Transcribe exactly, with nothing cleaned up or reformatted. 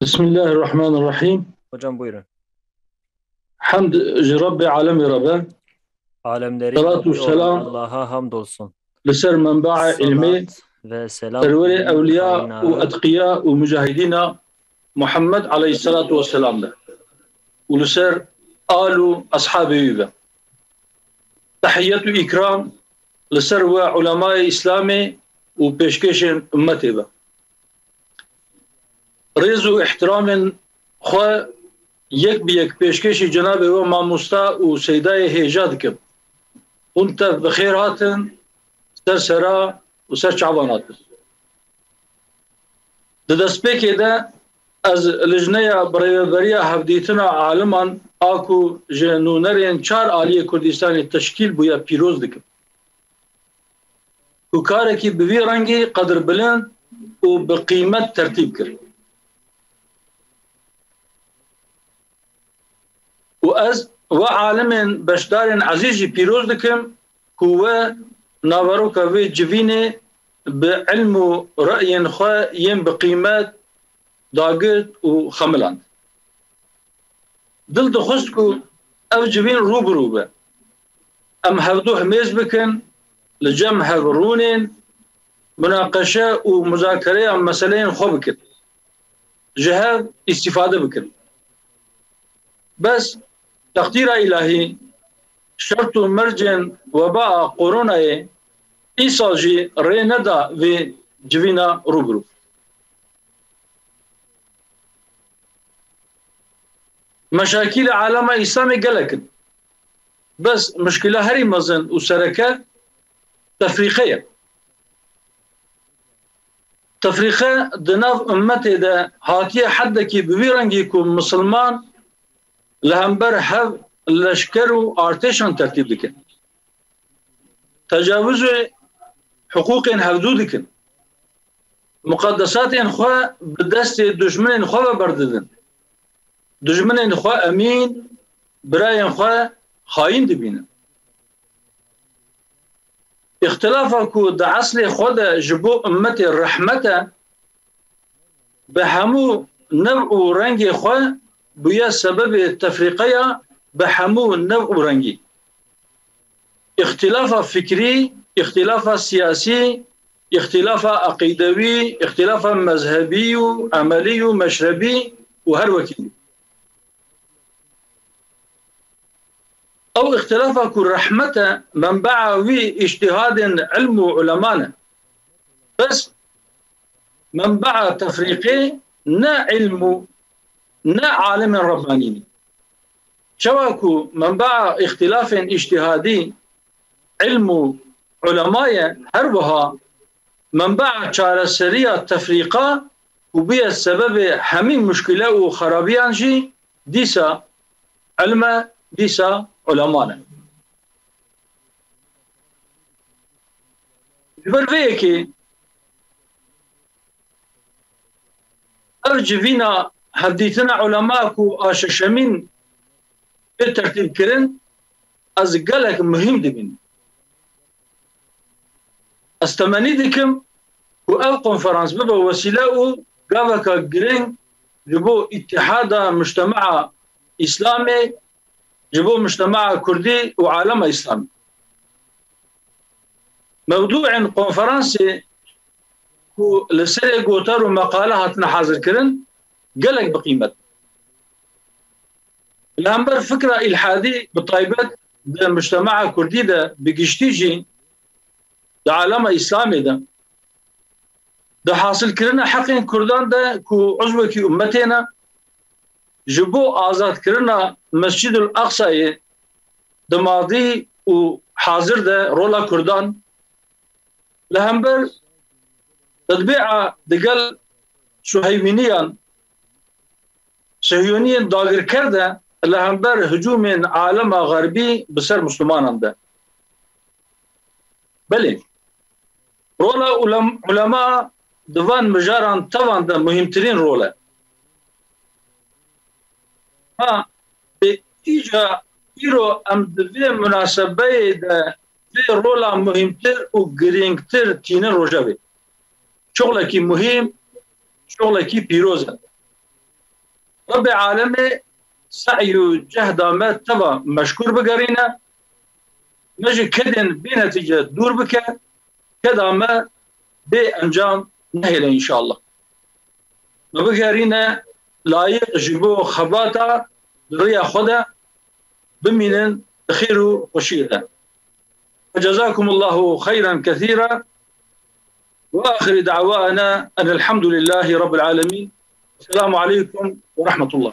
Bismillahirrahmanirrahim. Hocam, buyurun. Hamd ji Rabbê alemê re be. Alemlerin Salatu Rabbi olan selam Allah'a hamdolsun. Li ser menbaê Salat ilmê, ve selam serwerê ewliya û etqiya û mucahidîna Muhammed aleyhissalatu vesselam be. Û li ser al û ashabê wî be. Tehiyyet û îkram li ser we ulemayê Îslamê û pêşkêşên ummetê be. Rêz û îhtiramên xwe yek bi yek pêşkêşî cenabê we mamosta û seydayê hêja dikim. Hûn tev bi xêr hatin, ser sera û ser çavan hatin. Di destpêkê de ez lijneya birêveberiya hevdîtina aliman a ku ji nûnerên çar aliyê Kurdistanê teşkîl bûye pîroz dikim. Ku karekî bi vî rengî qedirbilind û bi qîmet tertîb kir. Û ez we alimên beşdarên ezîz jî pîroz dikim ku we naveroka vê civînê bi ilm û reyên xwe yên bi qîmet dagirt û xemiland. Dil dixwest ku ev civîn rû bi rû be. Em hevdu himêz bikin, li cem hev rûnên, munaqeşe û muzakereya meseleyên xwe bikin. Ji hev îstîfade bikin. Bes teqdîra îlahî, şert û mercên weba a koronayê îsal jî rê neda vê civîna rû bi rû. Meşakîlê alema Îslamê gelek in. Bes muşkila herî mezin û sereke tefrîqe ye. Tefrîqe di nav ummetê de hatiye heddekî bi vî rengî ku misilman li hember hev leşker û artêşan tertîb dikin. Tecawizê hiqûqên hevdû dikin. Muqedesatên xwe bi destê dijminên xwe ve berdidin. Dijminên xwe emîn, birayên xwe xayîn dibînin. Îxtilafa ku di eslê xwe de ji bo ummetê rehmet e, bi hemû nev û rengê xwe bûye sebebê tefrîqeya bi hemû nev û rengî. Îxtilafa fikrî, îxtilafa siyasî, îxtilafa eqîdewî, îxtilafa mezhebî û emelî û meşrebî û her wekî dî. Ew îxtilafa ku rehmet e, menbea wî îctîhadên ilm û ulema ne. Bes menbea tefrîqê ne ilm û ne alimên Rebbanî ne. Çawa ku menbea îxtilafên îctîhadî ilm û ulema ye, her wiha menbea çareseriya tefrîqa ku bûye sebebê hemî muşkile û xerabiyan jî dîsa ilm e, dîsa ulema ne. Ji ber vê yekê ev civîna hevdîtina ulema ku a şeşemîn bê tertîb kirin, ez gelek muhîm dibînim. Ez temennî dikim ku ev konferans bibe wesîle û gaveka girîng ji bo îtihada mujtemea Îslamê, ji bo mujtemea Kurdî û alema Îslamî. Mewdûên konferansê ku li serê gotar û meqale hatine hazirkirin gelek bi qîmet. Li hember fikra îlhadî bi taybet di mujtemea Kurdî de, bi giştî jî di alema Îslamê de, di hasilkirina heqên Kurdan de ku uzvekî ummetê ne, ji bo azadkirina Mescîdul Aqsayê di madî û hazir de rola Kurdan li hember tedbîa digel Suheywîniyan, Sehyoniyên dagirker de li hember hicûmên alema xerbî bi ser Mislimanan de. Belê, rola ulem-, ulema di van mijaran tevan de muhîmtirîn rol e. Ha, bi îca îro em di vê munasebeyê de vê rola muhîmtir û girîngtir tînin rojevê. Şoxlekî muhîm, şoxlekî pîroz e. Rebê alemê se'y û cehda me teva meşkûr bigerîne, me ji kedên bênetîce dûr bike, keda me bê encam nehêle înşallah. Me bigerîne layiq ji bo xebata di riya xwe de, bimînin bi xêr û xweşiyê de. Ve cezakumullahu xeyran kethîra. Ve axiru da'wana enel hamdulillahî rabbil alemîn. Esselamu aleykum ve rahmetullah.